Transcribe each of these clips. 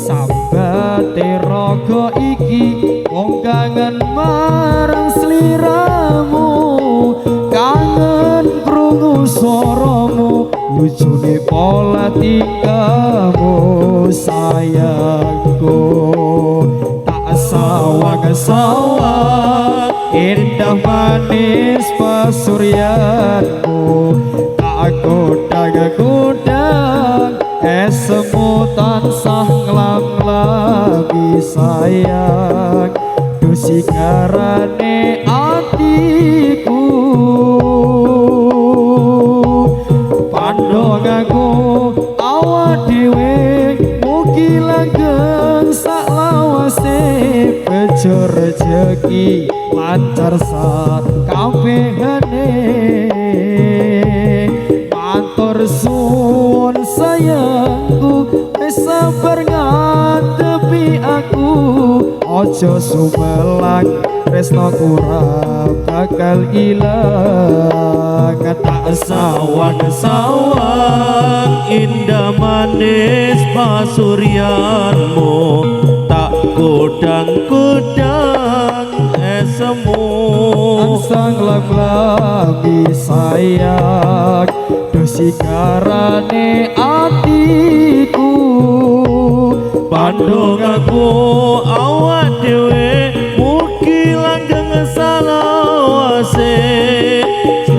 Sambate raga iki wong kangen marang sliramu, kangen krungu swaramu, lucune pola tingkahmu sayangku. Tak sawang-sawang indah manis pasuryanmu, tak godang-godang esemu tansah nglam-nglami sayang. Dusikarane atiku, pandongaku awak dhewe mugi langgeng saklawase, bejo rejeki lancar sakabehane. Matur suwun sayangku wis sabar ngadepi aku, aja sumelang tresnaku ora bakal ilang. Tak sawang-sawang indah manis pasuryanmu, tak godang-godang esemu tansah nglam-nglami sayang. Dusikarane atiku, pandongaku awak dhewe mugi langgeng salawase,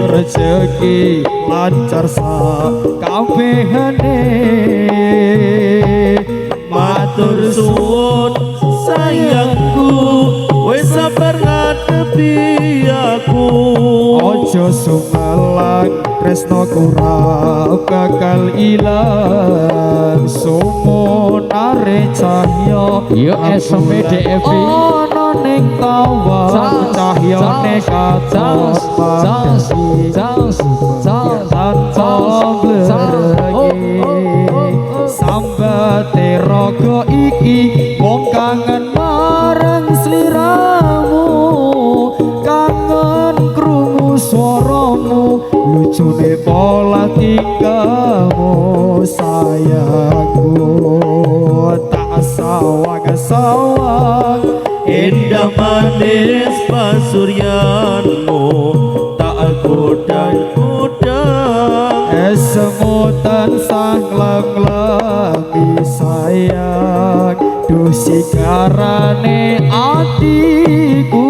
rejeki lancar sakabehane. Matur suwun sayangku wis sabar ngadepi aku, aja sumelang tresnaku ora bakal ilang. Sumunare cahya yo SMDFI ana ning tawang, cahyane katon padhasi tanpa bleregi. Sambate raga iki wong kangen marang sliramu, kangen krungu swaramu, lucune pola tingkahmu sayangku. Tak sawang-sawang indah manis pasuryanmu, tak godang-godang esemu tansah nglam-nglami sayang. Dusikarane atiku,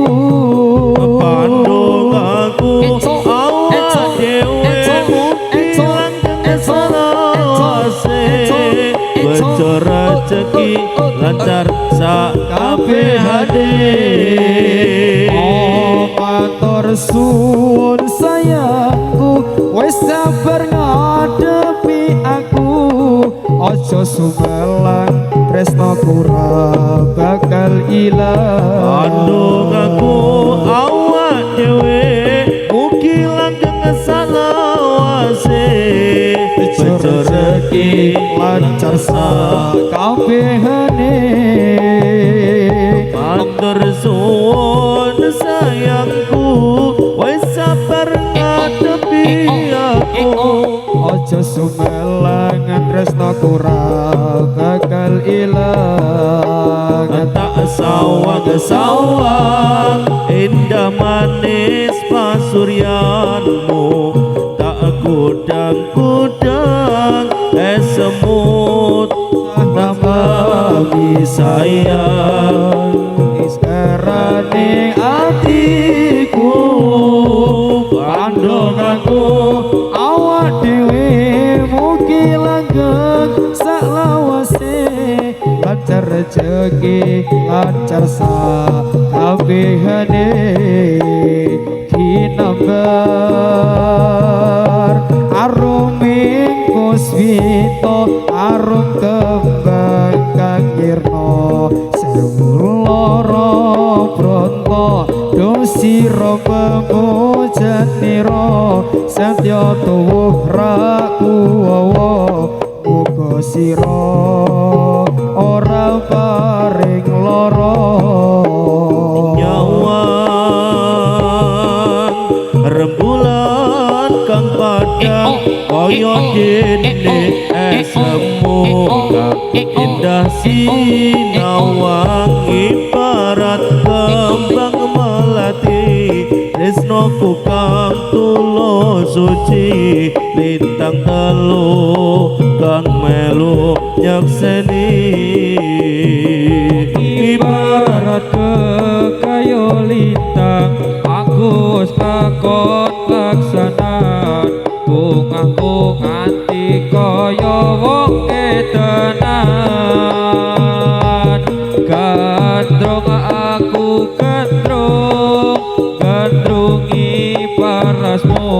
pandongaku awak dhewe mugi langgeng salawase, bejo rejeki lancar sakabehane. Oh matur suwun sayangku wis sabar ngadepi aku, aja sumelang tresnaku ora bakal ilang. Pandongaku awak dhewe mugi langgeng salawase, bejo rejeki lancar sakabehane. Matur suwun sayangku wis sabar ngadepi aku, aja sumelang tresnaku ora bakal ilang. Tak sawang-sawang indah manis pasuryanmu, tak godang-godang esemu nglam-nglami sayang. Iskarane atiku, pandongaku awak dhewe mugi langgeng saklawase, lancar rejeki lancar sakabehane. Kinambar aruming kuswita arum kembang kang yirna, sewu loro bronto dosira pemujanira, setya tuwuh rakuwawa muga sira ora paring lara. Nyawang rembulan kang padhang kaya dene esemu kang indah Sinawang ibarat kembang melati, tresnoku kang tulus suci, lintang telu kang melu nyekseni. Ibarat kekayo lintang, aku wis lakon laksanan, bungahku nganti kaya wong ketenan. Gandrung aku gandrung, gandrungi parasmu,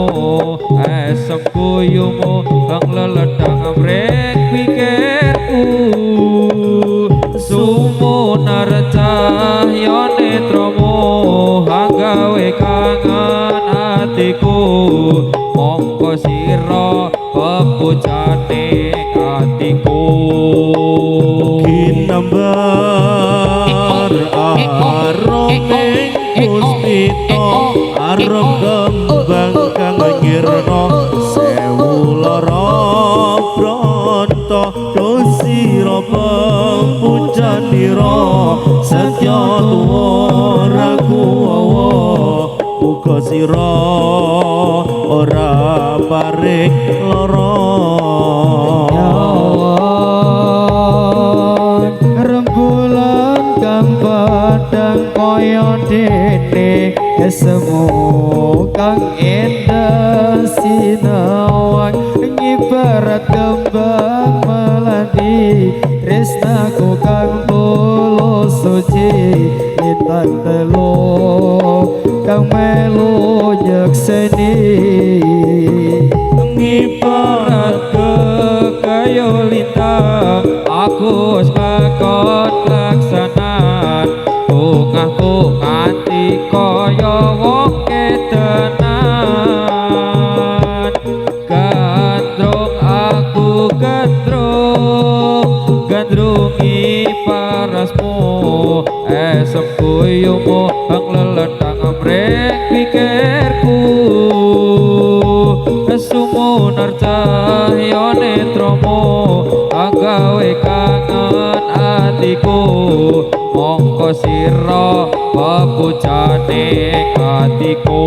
esem guyumu kang leledang amrek pikirku. Sumunar cahya netramu hanggawe kangen atiku, mongko sira pepujane atiku. Kinambar aroming puspita, arum kembang kang ngirna, sewu lara bronto dosira pepujanira, setya tuwa ra kuwawa, muga sira ora paring lara. Rembulan kang padhang kaya dene, esemu kang endah sinawang, ngibarat kembang melati, tresnaku kang tulus suci, lintang telu kang melu nyekseni. Ngibarat kekayo lintang, aku wis lakon laksanan, bungahku nganti kaya wong ketenan. Gandrung aku gandrung, gandrungi parasmu, esem guyumu kang leledang amrek pikirku. Sumunar cahya netramu agawe kangen atiku, mongko sira pepujane atiku.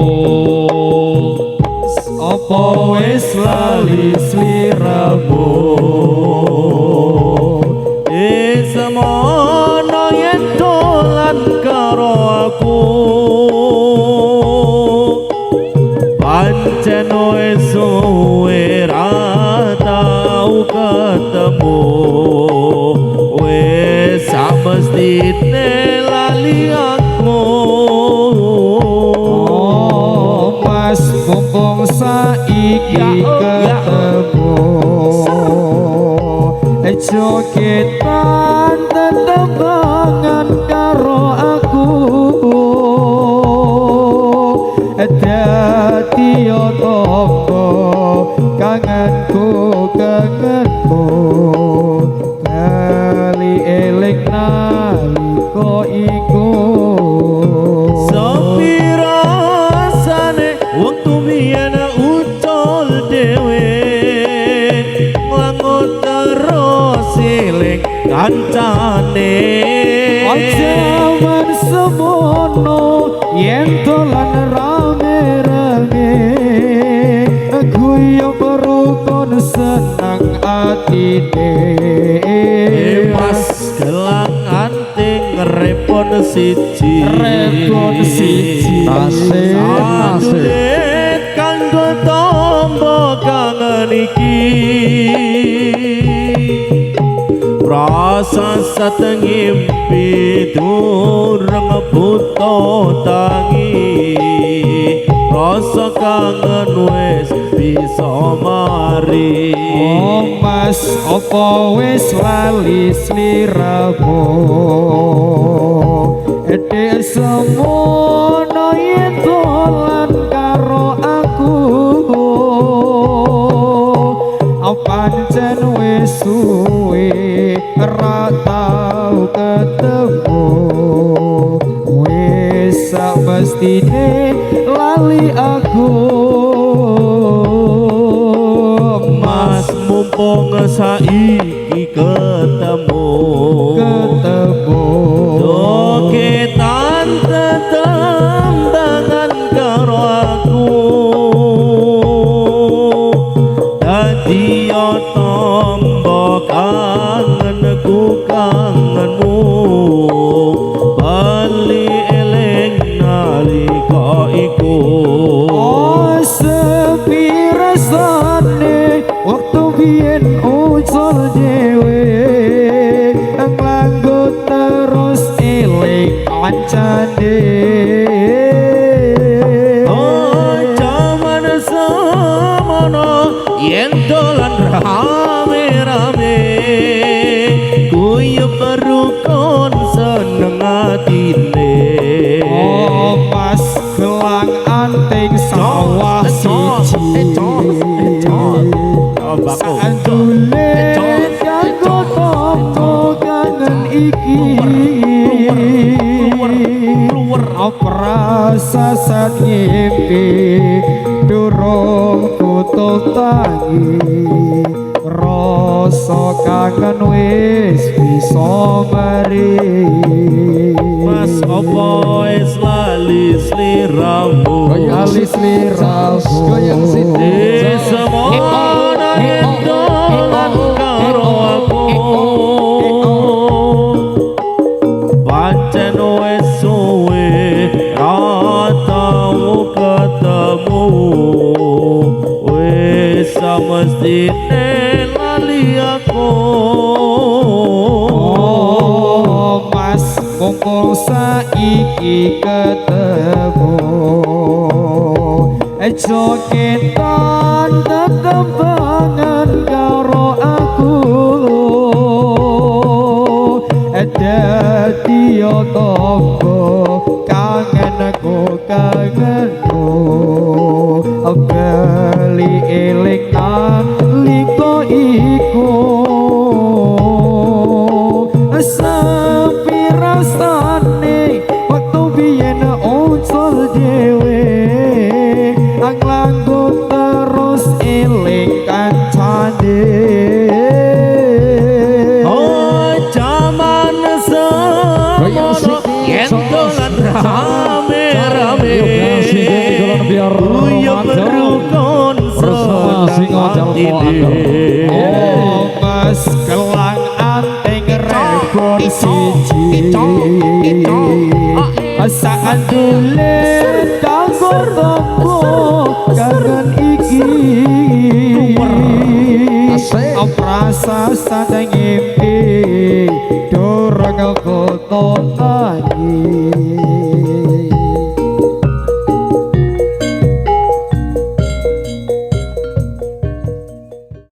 Apa wis lali sliramu, semono yen dolan karo aku, pancen wis suwe ra tau ketemu, wis samestine lali aku. Oh Mas, mumpung saiki ketemu, jogetan tetembangan karo aku, dadi tombo kangenku kangenku, kali eling nalika iku. Sepi rasane wektu biyen ucul dhewe, nglangut terus eling kancane. Jaman semono yen dolan rame-rame, guyub rukun seneng atine. Mas gelang anting repon siji, repon siji, tasih tasih kanggo tombo kangen iki. Rasa satengimpi durung buta tangi, rasa kangen wis bisa mari. Oh Mas, apa wis lali sliramu, edek semono yen dolan karo aku, pancen wis suwe ra tau ketemu, wis samestine lali aku. Mas mumpung saiki ketemu, Kangenku kangenmu bali eling nalika iku. Oh sepi rasane waktu biyen ucul dhewe, nganggo terus eling kancane. Oh jaman semono yen dolan rame-rame, guyub rukun seneng atine. Oh pas gelang anting sawah siji, sandule kanggo tombo kangen iki. Prasa sat ngimpi durung tutup tangi, rasa kangen wis bisa mari. Mas opo wis lali sliramu, lali sliramu. Semono yen dolan karo aku, pancen wis suwe ra tau ketemu, wis samestine lali aku. Oh mas mumpung saiki ketemu, jogetan tetembangan karo aku. Dadi yo tombo kangenku kangenmu, bali eling nalika iku. Sepi rasane waktu biyen ucul dhewe, nganggo terus eling kancane. Oh jaman semono yen dolan rame-rame, guyub rukun seneng atine. Oh mas gelang anting rebon siji, sandule kanggo tombo kangen iki. Prasa sadang ngimpi durung foto tangi,